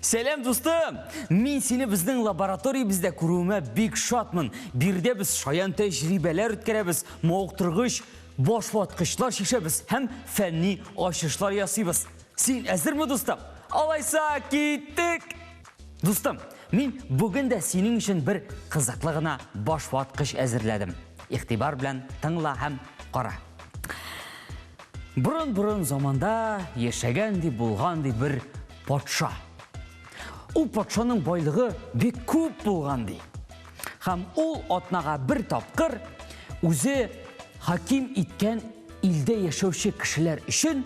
Сәлам, дустым! Мин сине безнең лабораториябездә күрүемә бик шатмын. Биредә без шаян тәҗрибәләр үткәрәбез, мавыктыргыч башваткычлар чишәбез һәм фәнни ачышлар ясыйбыз. Син әзерме, дустым? Алайса, киттек! Дустым, мин бүген дә синең өчен бер кызыклы гына башваткыч әзерләдем. Игътибар белән тыңла һәм кара. Борын-борын заманда яшәгән ди, булган ди бер патша. Ул патшаның байлыгы бик күп булган ди. Һәм ул атнага бер тапкыр үзе хаким иткән илдә яшәүче кешеләр өчен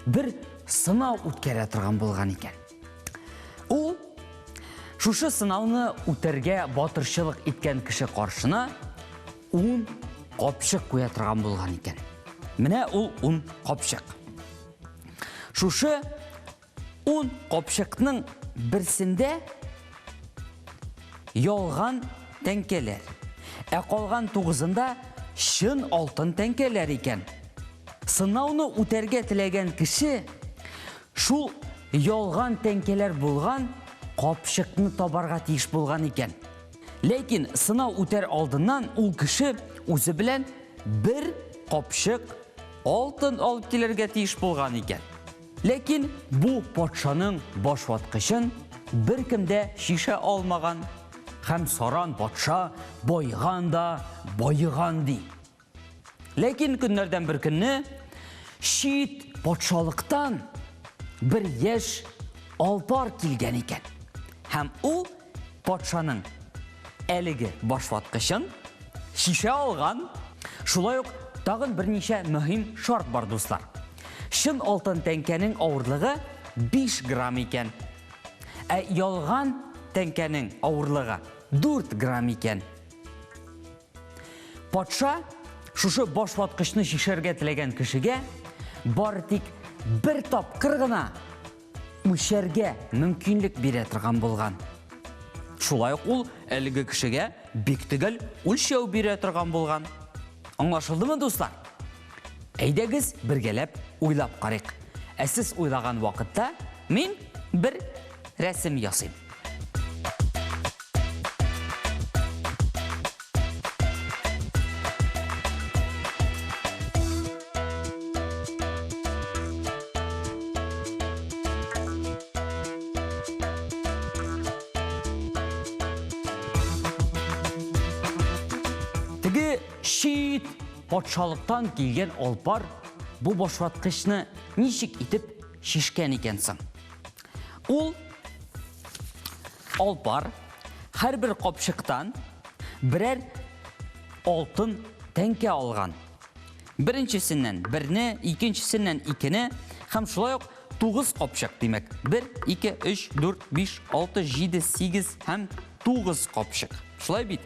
бер сынау үткәрә торган булган икән. Ул шушы сынауны үтәргә батырчылык иткән кеше каршына ун капчык куя торган булган икән. Менә ул ун капчык. Шушы ун капчыкның берсендә ялган тәңкәләр, ә калган тугызында чын алтын тәңкәләр икән. Сынауны үтәргә теләгән кеше шул ялган тәңкәләр булган капчыкны табарга тиеш булган икән. Ләкин сынау үтәр алдыннан ул кеше үзе белән бер капчык алтын алып килергә тиеш булган икән. Ләкин бу патшаның башваткычын беркем дә чишә алмаган һәм саран патша баеган да баеган ди. Ләкин көннәрдән бер көнне чит патшалыктан бер яшь алпар килгән икән. Һәм ул патшаның әлеге башваткычын шешә алган. Шулай ук тагын берничә мөһим шарт бар, дуслар. Чын алтын тәңкәнең авырлыгы 5 грамм икән. Ә ялган тәңкәнең авырлыгы 4 грамм икән. Патша шушы башваткычны чишәргә теләгән кешегә бары тик бер тапкыр гына үлчәргә мөмкинлек бирә торган булган. Шулай ук ул әлеге кешегә бик төгәл үлчәү бирә торган булган. Аңлашылдымы, дуслар? Әйдәгез, бергәләп уйлап карыйк. Ә сез уйлаган вакытта мин бер рәсем ясыйм. Теге чит патшалыктан килгән алпар бу башваткычны ничек итеп чишкән икән соң? Ул алпар һәрбер капчыктан берәр алтын тәңкә алган. Беренчесеннән берне, икенчесеннән икене һәм шулай ук 9 капчык, димәк, 1, 2, 3, 4, 5, 6, 7, 8 һәм 9 капчык. Шулай бит?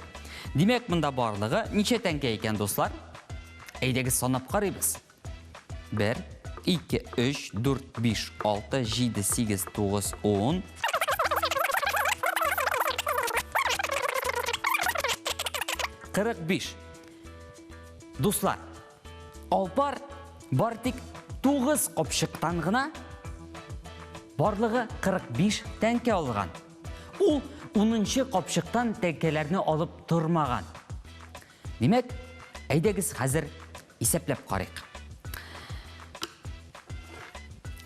Димәк, монда барлыгы ничә тәңкә икән, дуслар? Әйдәгез санап карыйбыз. 1, 2, 3, 4, 5, 6, 7, 8, 9, 10. 45. Дуслар, Алпар бар тик 9 капчыктан гына барлыгы 45 тәңкә алган. Ул 10 капчыктан тәңкәләрне алып тормаган. Димәк, әйдәгез хәзер исәпләп карыйк.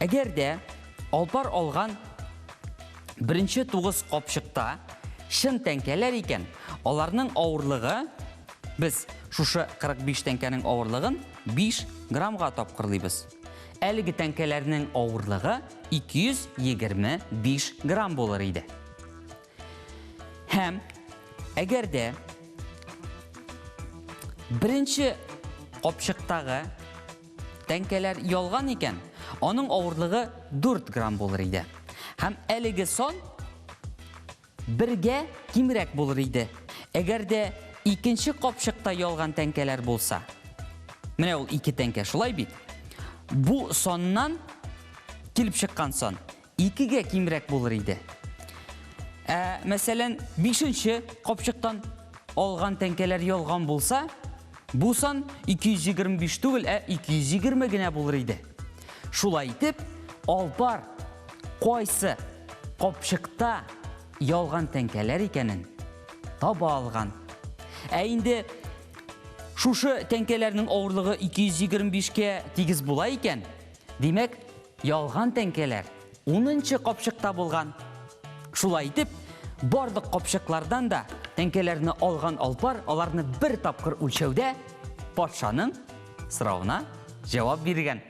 Әгәр дә Алпар алган беренче 9 капчыкта чын тәңкәләр икән, аларның авырлыгы без шушы 45 тәңкәнең авырлыгын 5 граммга тапкырлыйбыз. Әлеге тәңкәләрнең авырлыгы 225 грамм булыр иде. Һәм әгәр дә беренче капчыктагы тәңкәләр ялган икән, аның авырлыгы 4 грамм булыр иде. Һәм әлеге сан бергә кимрәк булыр иде. Әгәр дә икенче капчыкта ялган тәңкәләр булса, менә ул ике тәңкә, шулай бит? Бу саннан килеп чыккан сан икегә кимрәк булыр иде. Ә, мәсәлән, бишенче капчыктан алган тәңкәләр ялган булса, бу сан 225 түгел, ә 220 генә булыр иде. Шулай итеп, Алпар кайсы капчыкта ялган тәңкәләр икәнен таба алган. Ә инде шушы тәңкәләрнең авырлыгы 225 кә тигез була икән, димәк, ялган тәңкәләр унынчы капчыкта булган. Шулай итеп, барлык капчыклардан да тәңкәләрне алган Алпар аларны бер тапкыр үлчәүдә патшаның соравына җавап биргән.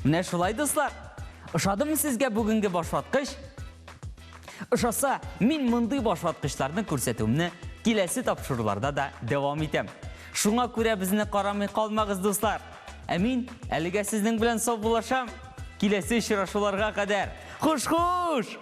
Менә шулай, дуслар. Ошадымы сезгә бүгенге башваткыч? Ошаса, мин мондый башваткычларны күрсәтүемне киләсе тапшыруларда да дәвам итәм. Шуңа күрә безне карамый калмагыз, дуслар. Ә мин әлегә сезнең белән саубуллашам. Киләсе очрашуларга кадәр. Хуш-хуш!